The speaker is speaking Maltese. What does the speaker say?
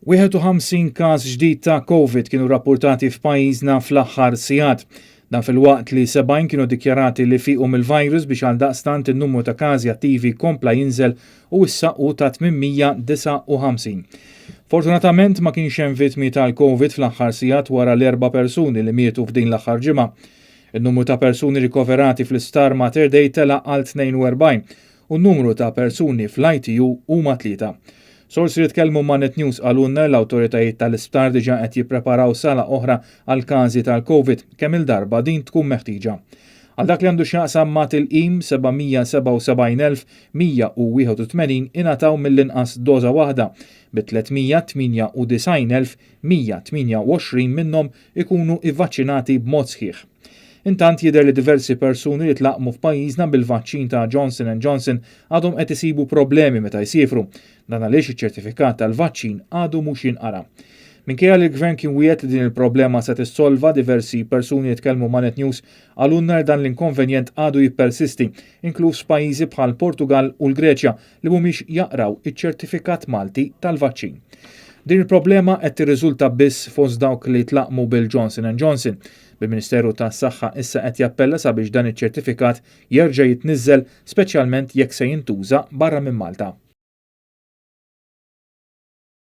51 każ ġdid ta' Covid kienu rappurtati f'pajjiżna fl-aħħar sigħat. Dan filwaqt li 70 kienu dikjarati li fiqu mill-virus biex għaldaqstant in-numru ta' każi attivi kompla jinżel u issa hu ta' 859. Fortunatament ma kienx hemm vittmi tal-Covid fl-aħħar sigħat wara l-erba' persuni li mietu f'din l-aħħar ġimgħa. In-numru ta' persuni rikoverati fl-Isptar Mater Dei tela' għal 42 u n-numru ta' persuni fl-ITU huma tlieta. Sorsi li tkellmu ma' Net News qalulna li l-awtoritajiet tal-isptar diġà qed jippreparaw sala oħra għal każi tal-Covid kemm-il darba din tkun meħtieġa. Għal dak li għandu x'jaqsam ma' tilqim, 777,181 ingħataw mill-inqas doża waħda, bi 398,128 minnhom ikunu ivvaċċinati b'mod sħiħ. Intant jidher li diversi persuni li tlaqqmu f'pajjiżna bil-vaċċin ta' Johnson and Johnson għadhom qed isibu problemi meta jsiefru. Dan għaliex iċ-ċertifikat tal-vaċċin għadu mhux jinqara. Minkejja li l-Gvern kien wiegħed li din il-problema se tissolva, diversi persuni li tkellmu ma' Net News qalulna li dan l-inkonvenjent għadu jippersisti, inkluż f'pajjiżi bħal Portugal u l-Greċja li mhumiex jaqraw iċ-ċertifikat Malti tal-vaċċin. Din il-problema qed tirriżulta biss fost dawk li tlaqqmu bil-Johnson and Johnson. Bil-Ministeru tas-Saħħa issa qed jappella sabiex dan iċ-ċertifikat jerġa' jitniżżel speċjalment jekk se jintuża barra minn Malta.